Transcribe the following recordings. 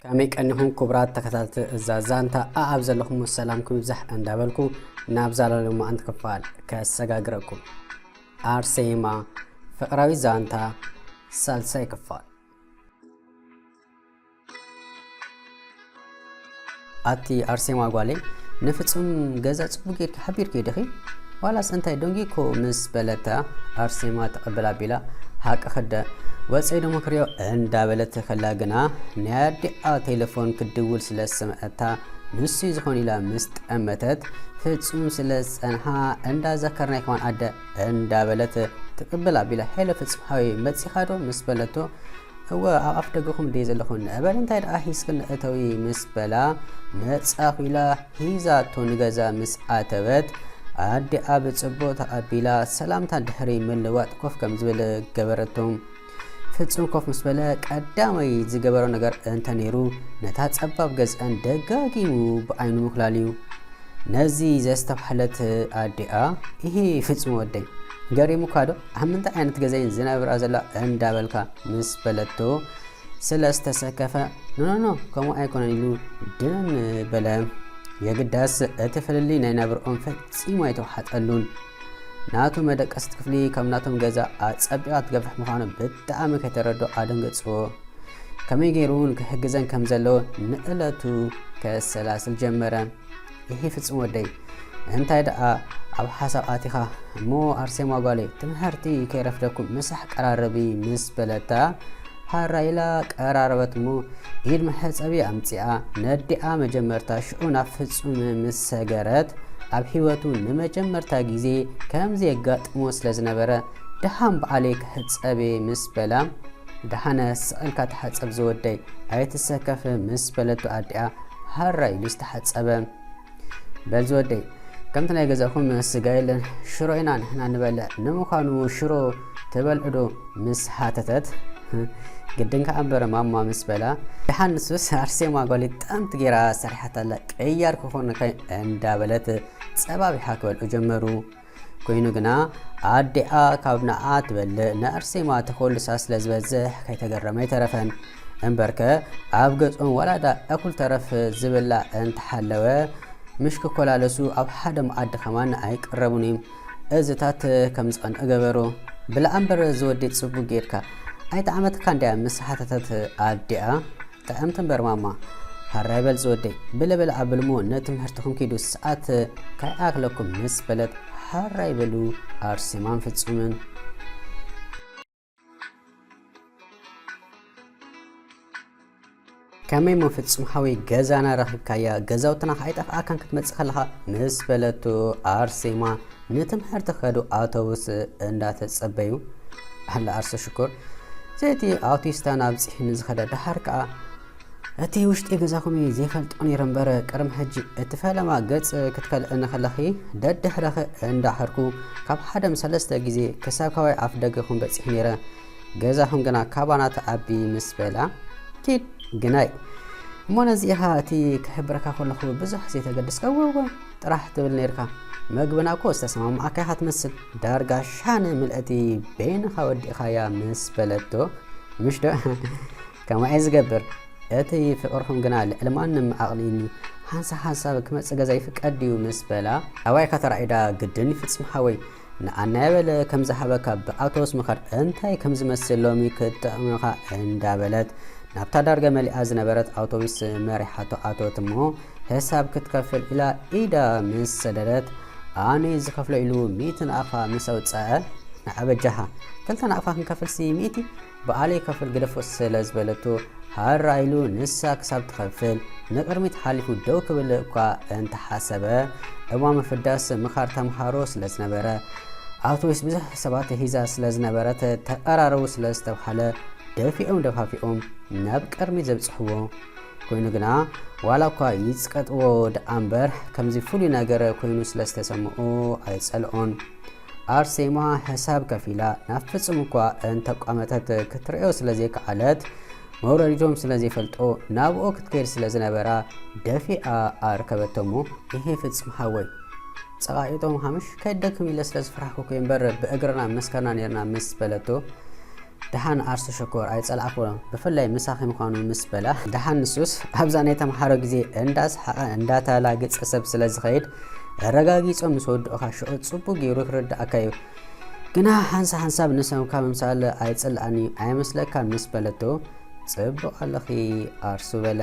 ከመይ ቀኒኹም ክቡራት ተኸታተልቲ እዛ ዛንታ? ኣኣብ ዘለኹም ሰላምኩም ይብዛሕ እንዳበልኩ ናብ ዛላለሙ ኣንቲ ክፋል ከሰጋግረኩም። ኣርሴማ ፍቕራዊ ዛንታ ሳልሳይ ክፋል። ኣቲ ኣርሴማ ጓለይ፣ ንፍጹም ገዛ ጽቡቅ ጌርኪ ሓቢርኪ ዲኺ? ዋላስ እንታይ ደንጊኮ ምስ በለታ፣ ኣርሴማ ትቕብል ኣቢላ፣ ሃቂ ክደ ወጸይ ደሞ ክሪኦ እንዳበለት ከላ ግና፣ ናይ ኣዲኣ ቴሌፎን ክድውል ስለ ዝሰምዐታ፣ ንሱ ዝኾን ኢላ ምስ ጠመተት፣ ፍጹም ስለ ዝጸንሓ፣ እንዳዘከርናይ ከማን ኣደ እንዳበለት ትቕብል ኣቢላ፣ ሄሎ ፍጹም ሓወይ መጺኻ ዶ? ምስ በለቶ፣ እወ ኣብ ኣፍ ደገኹም ድየ ዘለኹ፣ ንእበል እንታይ ደኣ ሂዝክን እተዊ ምስ በላ፣ መጻኹ ኢላ ሂዛቶ ንገዛ ምስ ኣተወት፣ ኣዲኣ ብጽቡቕ ተቐቢላ ሰላምታ ድሕሪ ምልዋጥ ኮፍ ከም ዝብል ገበረቶ። ፍጹም ኮፍ ምስ በለ ቀዳማይ ዝገበሮ ነገር እንተ ነይሩ፣ ነታ ጸባብ ገዝአን ደጋጊሙ ብዓይኑ ምኹላል እዩ። ነዚ ዘስተብሃለት ኣዲኣ፣ "ኢሂ ፍጹም ወደይ፣ ገሪሙካ ዶ? ኣብ ምንታይ ዓይነት ገዛይን ዝነብራ ዘላ?" እንዳበልካ ምስ በለቶ ስለ ዝተሰከፈ፣ "ኖ፣ ኖ፣ ኖ፣ ከምኡ ኣይኮነን" ኢሉ ድንን በለ። የግዳስ እቲ ፍልልይ ናይ ናብርኦም ፈጺሙ ኣይተዋሓጠሉን። ናቱ መደቀሲት ክፍሊ ካብ ናቶም ገዛ ኣጸቢቓ ትገፍሕ ምዃኑ ብጣዕሚ ከይተረድኦ ኣደንገጽዎ። ከመይ ገይሩ እውን ክሕግዘን ከም ዘለዎ ንእለቱ ከሰላስል ጀመረ። "ኢሂ ፍጹም ወደይ፣ እንታይ ደኣ ኣብ ሓሳብ ኣቲኻ? እሞ ኣርሴማ ጓለይ፣ ትምህርቲ ከይረፍደኩም ምሳሕ ቀራረቢ" ምስ በለታ፣ ሃራ ኢላ ቀራረበት እሞ ኢድ መሕጸቢ ኣምጺኣ ነዲኣ መጀመርታ ሽዑ ናብ ፍጹም ምስ ሰገረት፣ ኣብ ህይወቱ ንመጀመርታ ግዜ ከምዚ የጋጥሞ ስለ ዝነበረ፣ "ደሓን በዓለይ ክሕጸብ እየ" ምስ በላ፣ "ደሓነ ስቕ ኢልካ ተሓጸብ ዝወደይ፣ ኣይትሰከፍ" ምስ በለቶ ኣዲኣ፣ ሃራ ኢሉ ዝተሓጸበ። "በል ዝወደይ፣ ከምቲ ናይ ገዛኹም ስጋ የለን፣ ሽሮ ኢና ንሕና ንበልዕ። ንምዃኑ ሽሮ ትበልዑ ዶ?" ምስ ሓተተት፣ "ግድን ከኣ እምበር ማማ" ምስ በላ፣ ደሓን ንሱስ ኣርሴማ ጓለይ ጥዕምቲ ጌራ ሰሪሓታ ኣላ፣ ቅያር ክኾነካ እንዳበለት ጸባቢሓ ክበልዑ ጀመሩ። ኮይኑ ግና ኣዲኣ ካብ ንዓ ትበልዕ ንኣርሴማ ተኾልሳ ስለ ዝበዝሕ ከይተገረመ ኣይተረፈን። እምበርከ ኣብ ገጾም ዋላ ዳ እኩል ተረፍ ዝብላዕ እንተሃለወ፣ ምሽ ክኮላለሱ ኣብ ሓደ መኣዲ ከማን ኣይቀረቡን እዮም። እዚታት ከም ዝቐንእ ገበሮ። "ብላዕ እምበር ዝወደይ ጽቡቅ ጌርካ። ኣይጠዓመትካን ድያ?" ምስ ሓተተት ኣዲኣ፣ "ጥዕምቲ እምበር ማማ። ሃራይ በል ዝወደይ፣ ብለ በለ ኣብልሞ ንትምህርትኹም ኪዱ፣ ሰዓት ከይኣክለኩም" ምስ በለት ሃራይ በሉ ኣርሴማን ፍጹምን። "ከመይ እሞ ፍጹም ሓወይ ገዛና ረኺብካያ? ገዛውትና ከኣ ኣይጠፍኣካን ክትመጽእ ከለኻ" ምስ በለቶ ኣርሴማ ንትምህርቲ ከዱ ኣውቶቡስ እንዳተጸበዩ፣ "ኣላ ኣርሰ ሽኮር፣ ዘይቲ ኣውቲስታን ኣብጺሕኒ ዝኸደ ደሓር ከኣ እቲ ውሽጢ ገዛኹም ዘይፈልጦ ነይረ እምበር፣ ቅድሚ ሕጂ እቲ ፈለማ ገጽ ክትከልእኒ ከለኺ ደድሕረኺ እንዳኸድኩ ካብ ሓደ ምስ ሰለስተ ግዜ ክሳብ ካባይ ኣፍ ደገኹም በጺሕ ነይረ። ገዛኹም ግና ካባና ትዓቢ" ምስ በላ፣ "ኪድ ግናይ፣ እሞ ነዚ ኢኻ እቲ ክሕብረካ ከለኹ ብዙሕ ዘይተገድስካ ወወ ጥራሕ ትብል ነይርካ። መግብና እኮ ዝተሰማማዕካ ኢኻ ትመስል። ዳርጋ ሻነ ምልእቲ በይንኻ ወዲእኻያ" ምስ በለቶ፣ "ምሽ ዶ? ከምኡ እየ ዝገብር። እቲ ፍቕርኹም ግና ልዕሊ ማንም ኣቕኒኒ። ሓንሳብ ሓንሳብ ክመጽእ ገዛ ይፍቀድ ድዩ?" ምስ በላ፣ "ኣባይካ ተራኢዳ ግድን ይፍጽም ሓወይ። ንኣናየ በለ ከም ዝሃበካ ብኣውቶቡስ ምኻድ እንታይ ከም ዝመስል ሎሚ ክጥዕመኻ" እንዳበለት ናብታ ዳርጋ መሊኣ ዝነበረት ኣውቶቡስ መሪሓቶ ኣተወት እሞ፣ ሕሳብ ክትከፍል ኢላ ኢዳ ምስ ሰደደት፣ "ኣነ ዝኸፍሎ" ኢሉ ሚእቲ ናቕፋ ምስ ኣውጸአ፣ "ንዓ በጃኻ፣ ክልተ ናቕፋ ክንከፍልሲ ሚእቲ፣ ብኣለይ ከፍል ግደፎ" ስለ ዝበለቶ፣ ሃራ ኢሉ ንሳ ክሳብ ትኸፍል ንቕድሚት ሓሊፉ ደው ክብል እኳ እንተሓሰበ፣ እዋን ምፍዳስ ምኻድ ተምሃሮ ስለ ዝነበረ፣ ኣውቶቡስ ብዙሕ ሰባት ሒዛ ስለ ዝነበረት፣ "ተቐራረቡ" ስለ ዝተብሃለ፣ ደፊኦም ደፋፊኦም ናብ ቅድሚት ዘብጽሕዎ። ኮይኑ ግና፣ ዋላ እኳ ይጽቀጥዎ ደኣ እምበር፣ ከምዚ ፍሉይ ነገር ኮይኑ ስለ ዝተሰምኦ ኣይጸልኦን። ኣርሴማ ሕሳብ ከፊላ ናብ ፍጹም እኳ እንተቋመተት ክትርእዮ ስለ ዘይከኣለት፣ መውረዲቶም ስለ ዘይፈልጦ ናብኡ ክትከይድ ስለ ዝነበራ ደፊኣ ኣርከበቶ እሞ፣ "ኢሂ ፍጹም ሓወይ፣ ጸቓቒጦም ሃምሽ ከይደክም ኢለ ስለ ዝፈራሕኩ እኮ እምበር ብእግርና መስከርና ኔርና" ምስ በለቶ፣ ደሓን ኣርሱ ሽኮር ኣይጸላእኩ፣ ብፍላይ ምሳኺ ምዃኑ ምስ በላ፣ ደሓን ንሱስ ኣብዛ ናይ ተምሃሮ ግዜ እንዳስሓቐ እንዳተላገጸ ሰብ ስለ ዝኸይድ፣ ኣረጋጊጾም ምስ ወድኡኻ ሽዑ ጽቡቕ ገይሩ ክርድኣካ እዩ። ግና ሓንሳ ሓንሳብ ንሰምካ ምምሳል ኣይጽልኣን እዩ ኣይመስለካን ምስ በለቶ፣ ጽቡቕ ኣለኺ ኣርሱ በለ።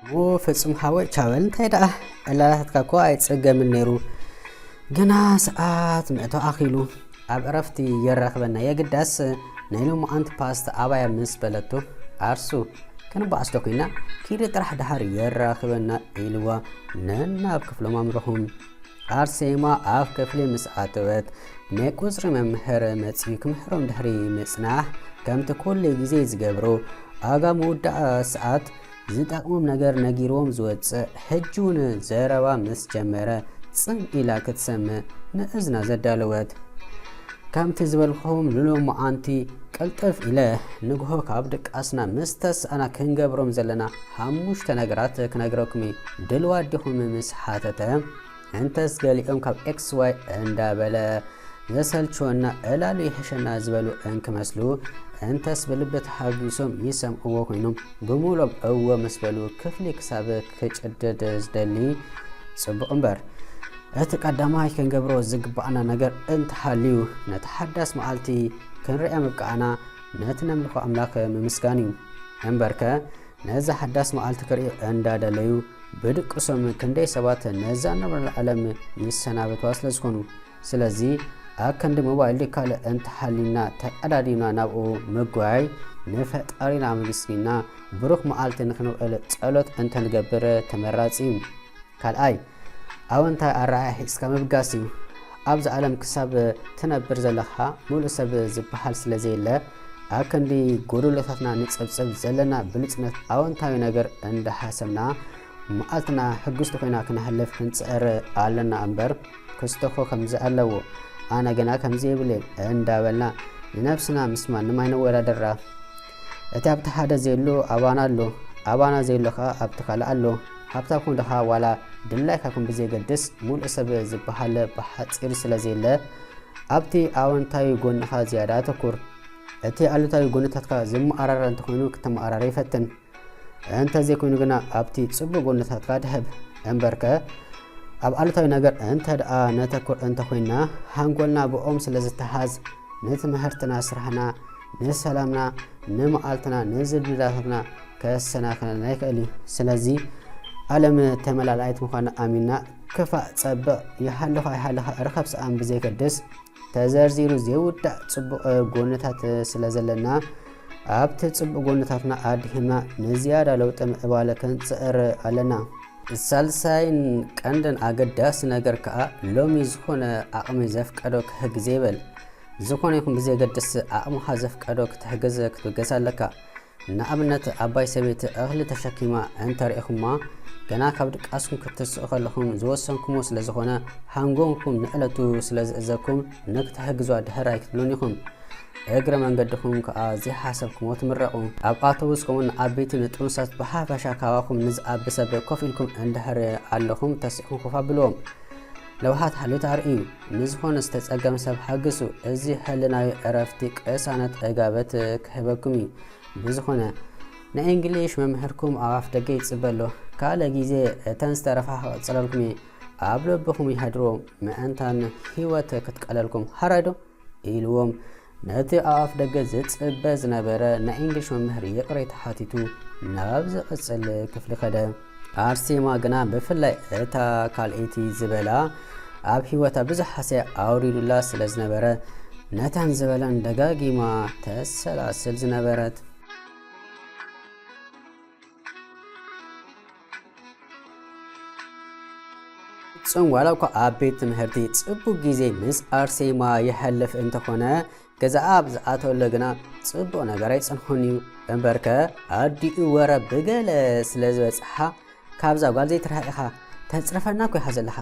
ሞ ፍጹም ሓወይ ቻበል እንታይ ደኣ ዕላላታትካ እኮ ኣይጸገምን ነይሩ። ግና ሰዓት ምእቶ ኣኺሉ ኣብ ዕረፍቲ የራኽበና የግዳስ ናይ ሎማዓንቲ ፓስት ኣባያ ምስ በለቶ ኣርሱ ክንበኣስ ዶ ኮይና ኪዲ ጥራሕ ደሓር የራኽበና ኢልዋ ነናብ ክፍሎም ኣምርኹ። ኣርሴማ ኣብ ክፍሊ ምስ ኣተወት ናይ ቁጽሪ መምህር መጺኡ ክምህሮም ድሕሪ ምጽናሕ ከምቲ ኩሉ ግዜ ዝገብሮ ኣጋ ምውዳእ ሰዓት ዝጠቕሞም ነገር ነጊርዎም ዝወጽእ ሕጂ እውን ዘረባ ምስ ጀመረ ጽን ኢላ ክትሰምዕ ንእዝና ዘዳለወት። ከምቲ ዝበልኹም ንሎማዓንቲ ቅልጥፍ ኢለ ንግሆ ካብ ድቃስና ምስ ተሳእና ክንገብሮም ዘለና ሓሙሽተ ነገራት ክነግረኩም እዩ። ድልዋት ዲኹም ምስ ሓተተ፣ እንተስ ገሊኦም ካብ ኤክስ ዋይ እንዳበለ ዘሰልችወና ዕላሉ ይሕሸና ዝበሉ እንክመስሉ፣ እንተስ ብልቢ ተሓጒሶም ይሰምዕዎ ኮይኖም ብምሎም እወ ምስ በሉ ክፍሊ ክሳብ ክጭድድ ዝደሊ ጽቡቕ እምበር። እቲ ቀዳማይ ክንገብሮ ዝግባኣና ነገር እንተሃልዩ፣ ነቲ ሓዳስ መዓልቲ ክንርያ ምብቃዕና ነቲ ነምልኾ ኣምላኽ ምምስጋን እዩ። እምበርከ ነዛ ሓዳስ መዓልቲ ክርእዩ እንዳደለዩ ብድቅሶም ክንደይ ሰባት ነዛ ንነብረላ ዓለም ይሰናበትዋ ስለ ዝኾኑ፣ ስለዚ ኣከንዲ ሞባይል ድዩ ካልእ እንተሃልዩና ተቀዳዲምና ናብኡ ምጓይ ንፈጣሪና ኣመስጊና ብሩኽ መዓልቲ ንክንውዕል ጸሎት እንተንገብር ተመራጺ እዩ። ካልኣይ ኣወንታዊ ኣረኣእያ ሒዝካ ምብጋስ እዩ። ኣብዚ ዓለም ክሳብ ትነብር ዘለኻ ሙሉእ ሰብ ዝበሃል ስለ ዘየለ ኣከንዲ ጎደሎታትና ንጸብጸብ ዘለና ብሉጽነት ኣወንታዊ ነገር እንዳሓሰብና መዓልትና ሕጉስቲ ኮይና ክነሕልፍ ክንጽዕር ኣለና እምበር ክስተኾ ከምዚ ኣለዎ ኣነ ገና ከምዚ የብለይ እንዳበልና ንነብስና ምስ ማንም ኣይንወዳደራ። እቲ ኣብቲ ሓደ ዘሎ ኣባና ኣሎ፣ ኣባና ዘሎ ከኣ ኣብቲ ካልእ ኣሎ። ሃብታም ኩን ድኻ ዋላ ድላይካ ኩን ብዘየገድስ ሙሉእ ሰብ ዝበሃል ብሓጺሩ ስለ ዘየለ ኣብቲ ኣወንታዊ ጎንኻ ዝያዳ ኣተኩር። እቲ ኣሉታዊ ጎንታትካ ዝመኣራረ እንተኾይኑ ክተመኣራረ ይፈትን። እንተዘይኮይኑ ግና ኣብቲ ጽቡቕ ጎንታትካ ድሕብ። እምበርከ ኣብ ኣሉታዊ ነገር እንተ ደኣ ነተኩር እንተኾይንና፣ ሓንጎልና ብኦም ስለ ዝተሓዝ፣ ንትምህርትና፣ ስራሕና፣ ንሰላምና፣ ንመዓልትና፣ ንዝድላታትና ከሰናኽለና ይኽእል እዩ። ስለዚ ዓለም ተመላላኣይት ምዃና ኣሚንና፣ ክፋእ ጸብቕ፣ ይሃልኻ ኣይሃልኻ፣ ርኸብ ሰኣን ብዘየገድስ፣ ተዘርዚሩ ዘይውዳእ ጽቡቕ ጎንታት ስለ ዘለና፣ ኣብቲ ጽቡቕ ጎንታትና ኣድሂብና ንዝያዳ ለውጢ ምዕባለ ክንጽዕር ኣለና። ሳልሳይን ቀንድን ኣገዳሲ ነገር ከኣ፣ ሎሚ ዝኾነ ዓቕሚ ዘፍቀዶ ክሕግዝ ይበል። ዝኾነ ይኹን ብዘየገድስ ዓቕምኻ ዘፍቀዶ ክትሕግዝ ክትብገስ ኣለካ። ንኣብነት፣ ዓባይ ሰበይቲ እኽሊ ተሸኪማ እንተ ርኢኹማ፣ ገና ካብ ድቃስኩም ክትስኡ ከለኹም ዝወሰንኩሞ ስለ ዝኾነ፣ ሓንጎልኩም ንዕለቱ ስለ ዝእዘኩም፣ ንክትሕግዙዋ ድሕር ኣይክትብሉን ኢኹም። እግረ መንገድኹም ከኣ ዘይሓሰብኩሞ ትምረቑ። ኣብ ኣውቶቡስ ከምኡውን ዓበይቲ ንጥኑሳት ብሓፈሻ ካባኹም ንዝዓቢ ሰብ ኮፍ ኢልኩም እንድሕር ኣለኹም፣ ተሲእኹም ኮፍ ኣብልዎም። ለውሃት ሓልዮት ኣርእዩ። ንዝኾነ ዝተጸገመ ሰብ ሓግሱ። እዚ ሕልናዊ ዕረፍቲ ቅሳነት ዕጋበት ክህበኩም እዩ። ብዝኾነ፣ ንእንግሊሽ መምህርኩም ኣብ ኣፍ ደገ ይጽበ ኣሎ። ካልእ ግዜ እተን ዝተረፋ ክቕጽለልኩም እየ። ኣብ ልብኹም ይሃድርዎ። ምእንታን ህይወት ክትቀለልኩም። ሓራይ ዶ? ኢልዎም። ነቲ ኣብ ኣፍ ደገ ዝጽበ ዝነበረ ናይ እንግሊሽ መምህር ይቕሬታ ሓቲቱ ናብ ዝቕጽል ክፍሊ ከደ። ኣርሴማ ግና ብፍላይ እታ ካልኣይቲ ዝበላ ኣብ ህይወታ ብዙሕ ሃስያ ኣውሪዱላ ስለ ዝነበረ ነተን ዝበለን ደጋጊማ ተሰላስል ዝነበረት። ፍጹም ዋላ እኳ ኣብ ቤት ትምህርቲ ጽቡቕ ግዜ ምስ ኣርሴማ የሕልፍ እንተኾነ፣ ገዛኣ ኣብ ዝኣተወሉ ግና ጽቡቕ ነገር ኣይጸንሖን እዩ። እምበርከ ኣዲኡ ወረ ብገለ ስለ ዝበጽሓ፣ ካብዛ ጓል ዘይትርሓቕ ኢኻ፣ ተጽርፈና እኮ ኢኻ ዘለኻ።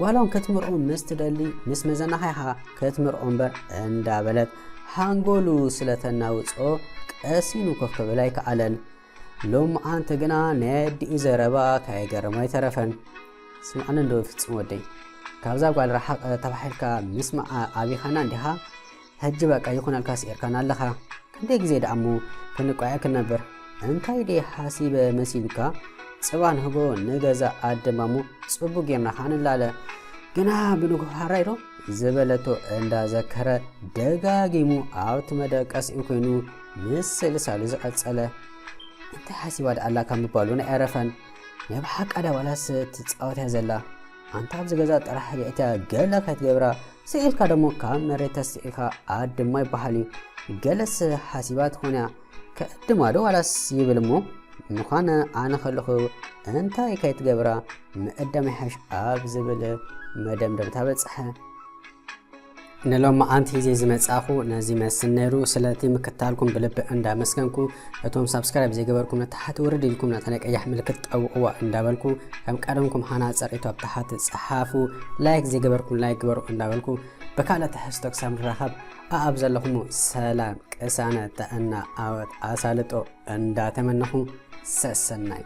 ዋላ እውን ክትምርዖ ምስ ትደሊ፣ ምስ መዘናኻ ኢኻ ክትምርዖ እምበር እንዳበለት፣ ሓንጎሉ ስለ ተናውጾ ቀሲኑ ኮፍ ክብል ኣይከኣለን። ሎምዓንቲ ግና ናይ ኣዲኡ ዘረባ ካይገርም ኣይተረፈን። ስምዓኒ እንዶ ፍጹም ወደይ። ካብዛ ጓል ረሓቕ ተባሂልካ ምስማዓ ኣቢኻና እንዲኻ? ሕጂ በቃ ይኹነልካ፣ ስዒርካና ኣለኻ። ክንደይ ግዜ ደኣ እሞ ክንቋየ ክንነብር? እንታይ ደይ ሓሲበ መሲሉካ? ጽባሕ ንግሆ ንገዛ ኣደማሙ ጽቡቕ ጌርና ኸኣ ንላለ። ግና ብንግሆ ሓራይ ዶ ዝበለቶ እንዳዘከረ ደጋጊሙ ኣብቲ መደቀሲኡ ኮይኑ ምስልሳሉ ዝቐጸለ። እንታይ ሓሲባ ደኣ ኣላ ካብ ምባሉ ኣይኣረፈን። ናይ ብሓቃ ድያ ዋላስ ትጻወት እያ ዘላ? ኣንታ ኣብዚ ገዛ ጥራሕ የእትያ ገለ ከይትገብራ፣ ስኢልካ ደሞ ካብ መሬት ተስኢልካ ኣድማ ይበሃል እዩ። ገለስ ሓሲባ ትኾን እያ። ከእድማ ዶ ዋላስ ይብል እሞ፣ ምዃነ ኣነ ከለኹ እንታይ ከይትገብራ ምእዳም ይሓሽ ኣብ ዝብል መደምደምታ በጽሐ። ንሎማዓንቲ ሒዘ ዝመጻኹ ነዚ መስል ነይሩ። ስለቲ ምክታልኩም ብልቢ እንዳመስገንኩ፣ እቶም ሳብስክራይብ ዘይገበርኩም ንታሕቲ ውርድ ኢልኩም ነታ ናይ ቀያሕ ምልክት ጠውቕዋ እንዳበልኩ፣ ከም ቀደምኩም ሃናጺ ርእይቶ ኣብ ታሕቲ ጸሓፉ፣ ላይክ ዘይገበርኩም ላይክ ግበሩ እንዳበልኩ፣ ብካልእ ትሕዝቶ ክሳብ ንራኸብ፣ ኣኣብ ዘለኹም ሰላም፣ ቅሳነት፣ ጥዕና፣ ዓወት፣ ኣሳልጦ እንዳተመነኹ፣ ሰሰናዩ።